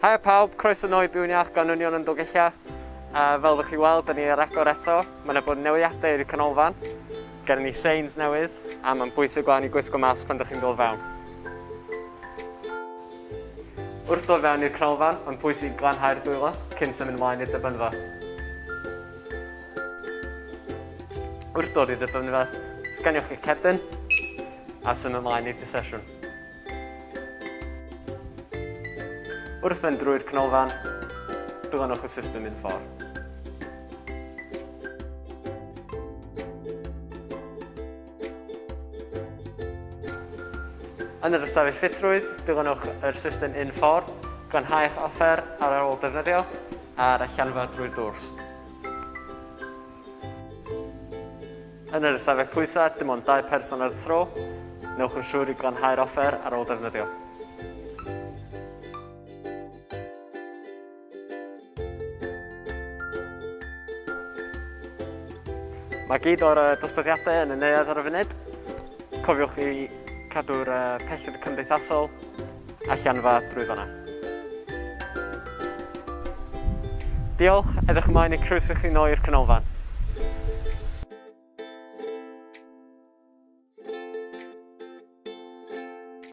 Haia pawb, croeso nôl i Byw'n Iach gan Union yn Dolgellau. Uh, fel ydych chi weld, da ni ar agor eto. Mae yna bod newidiadau i'r canolfan. Gen ni seins newydd, a mae'n bwysig gwan i gwisgo masg pan ydych chi'n dod fewn. Wrth dod fewn i'r canolfan, mae'n pwysig glanhau'r dwylo cyn symud ymlaen i'r debynfa. Wrth dod i'r debynfa, sganiwch eich cerdyn a symud ymlaen i'r sesiwn. Wrth fynd drwy'r canolfan, dilynwch y system un ffordd. Yn yr ystafell ffitrwydd, dilynwch yr system un ffordd, glanhau eich offer ar ôl defnyddio a'r allanfa drwy'r dwrs. Yn yr ystafell pwysau, dim ond dau person ar y tro. Newch yn siŵr i glanhau'r offer ar ôl defnyddio. Mae gyd o'r dosbarthiadau yn y neuadd ar y funud. Cofiwch i cadw'r pellter cymdeithasol allanfa drwy fanna. Diolch, edrych ymlaen i croeso chi nôl i'r canolfan.